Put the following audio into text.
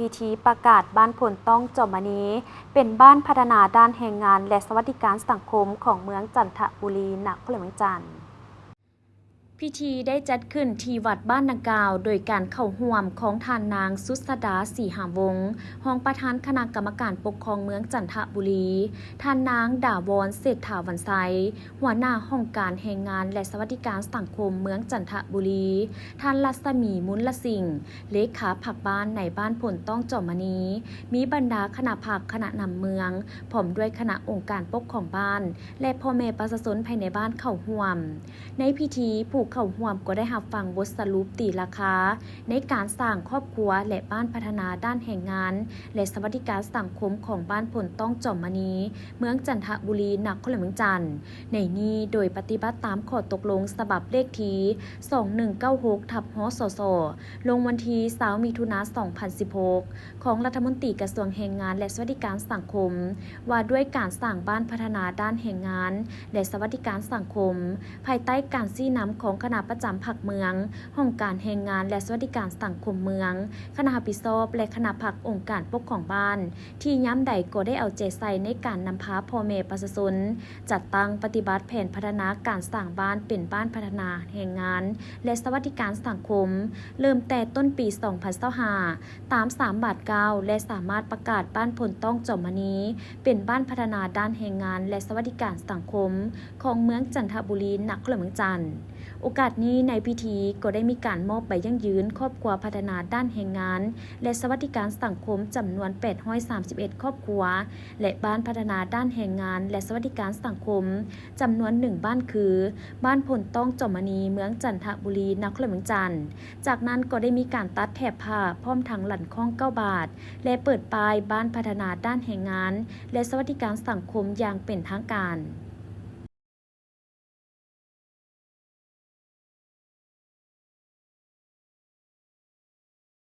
ພິທີປະກາດບ້ານໂພນຕ້ອງ ຈອມມະນີ ເປັນບ້ານພັດທະນາດ້ານແຮງງານ ແລະ ສະຫວັດດີການສັງຄົມຂອງເມືອງຈັນທະບູລີ ນະຄອນຫຼວງວຽງຈັນ. ພິທີໄດ້ຈັດຂຶ້ນທີ່ວັດບ້ານດັ່ງກ່າວ ໂດຍການເຂົ້າຮ່ວມຂອງທ່ານນາງ ສຸດສະດາ ສີຫາວົງ ຮອງປະທານຄະນະກຳມະການປົກຄອງເມືອງຈັນທະບູລີ, ທ່ານນາງ ດາວອນ ເສດຖາວັນໄຊ ຫົວໜ້າຫ້ອງການແຮງງານ ແລະ ສະຫວັດດີການສັງຄົມເມືອງຈັນທະບູລີ, ທ່ານ ລັດສະໝີ ມຸນລະສິງ ເລຂາພັກບ້ານໃນບ້ານໂພນຕ້ອງ ຈອມມະນີ, ມີບັນດາຄະນະພັກ, ຄະນະນຳເມືອງ, ພ້ອມດ້ວຍຄະນະອົງການປົກຄອງບ້ານ ແລະ ພໍ່ແມ່ປະຊາຊົນພາຍໃນບ້ານເຂົ້າຮ່ວມ. ໃນພິທີ, ຜູ້ເຂົ້າຮ່ວມກໍໄດ້ຮັບຟັງບົດສະຫຼຸບຕີລາຄາໃນການສ້າງຄອບຄົວ ແລະ ບ້ານພັດທະນາດ້ານແຮງງານ ແລະ ສະຫວັດດີການສັງຄົມຂອງບ້ານໂພນຕ້ອງ ຈອມມະນີ, ເມືອງຈັນທະບູລີ, ນະຄອນຫຼວງວຽງຈັນ. ໃນນີ້ໂດຍປະຕິບັດຕາມຂໍ້ຕົກລົງສະບັບເລກທີສອງໜຶ່ງເກົ້າຫົກ ທັບ ຮສສ ລົງວັນທີຊາວ ມິຖຸນາ ສອງພັນສິບຫົກ ຂອງລັດຖະມົນຕີກະຊວງແຮງງານ ແລະ ສະຫວັດດີການສັງຄົມ ວ່າດ້ວຍການສ້າງບ້ານພັດທະນາດ້ານແຮງງານ ແລະ ສະຫວັດດີການສັງຄົມ ພາຍໃຕ້ການຊີ້ນຳຂອງຄະນະປະຈຳພັກເມືອງ, ຫ້ອງການແຮງງານ ແລະ ສະຫວັດດີການສັງຄົມເມືອງ, ຄະນະຮັບຜິດຊອບ ແລະ ຄະນະພັກອົງການປົກຄອງບ້ານ ທີ່ຍາມໃດກໍໄດ້ເອົາໃຈໃສ່ໃນການນຳພາພໍ່ແມ່ປະຊາຊົນ ຈັດຕັ້ງປະຕິບັດແຜນພັດທະນາການສ້າງບ້ານເປັນບ້ານພັດທະນາແຮງງານ ແລະ ສະຫວັດດີການສັງຄົມ ເລີ່ມແຕ່ຕົ້ນປີສອງພັນຊາວຫ້າ ຕາມສາມບາດກ້າວ ແລະ ສາມາດປະກາດບ້ານໂພນຕ້ອງ ຈອມມະນີ ເປັນບ້ານພັດທະນາດ້ານແຮງງານ ແລະ ສະຫວັດດີການສັງຄົມຂອງເມືອງຈັນທະບູລີ ນະຄອນຫຼວງວຽງຈັນ. ໂອກາດນີ້ໃນພິທີກໍໄດ້ມີການມອບໃບຢັ້ງຢືນຄອບຄົວພັດທະນາດ້ານແຮງງານ ແລະ ສະຫວັດດີການສັງຄົມຈຳນວນແປດຮ້ອຍສາມສິບເອັດຄອບຄົວ ແລະ ບ້ານພັດທະນາດ້ານແຮງງານ ແລະ ສະຫວັດດີການສັງຄົມຈຳນວນໜຶ່ງບ້ານ ຄື ບ້ານໂພນຕ້ອງ ຈອມມະນີ ເມືອງຈັນທະບູລີ ນະຄອນຫຼວງວຽງຈັນ. ຈາກນັ້ນກໍໄດ້ມີການຕັດແຖບຜ້າ ພ້ອມທັງຫຼັນຄ້ອງເກົ້າບາດ ແລະ ເປີດປ້າຍບ້ານພັດທະນາດ້ານແຮງງານ ແລະ ສະຫວັດດີການສັງຄົມຢ່າງເປັນທາງການ.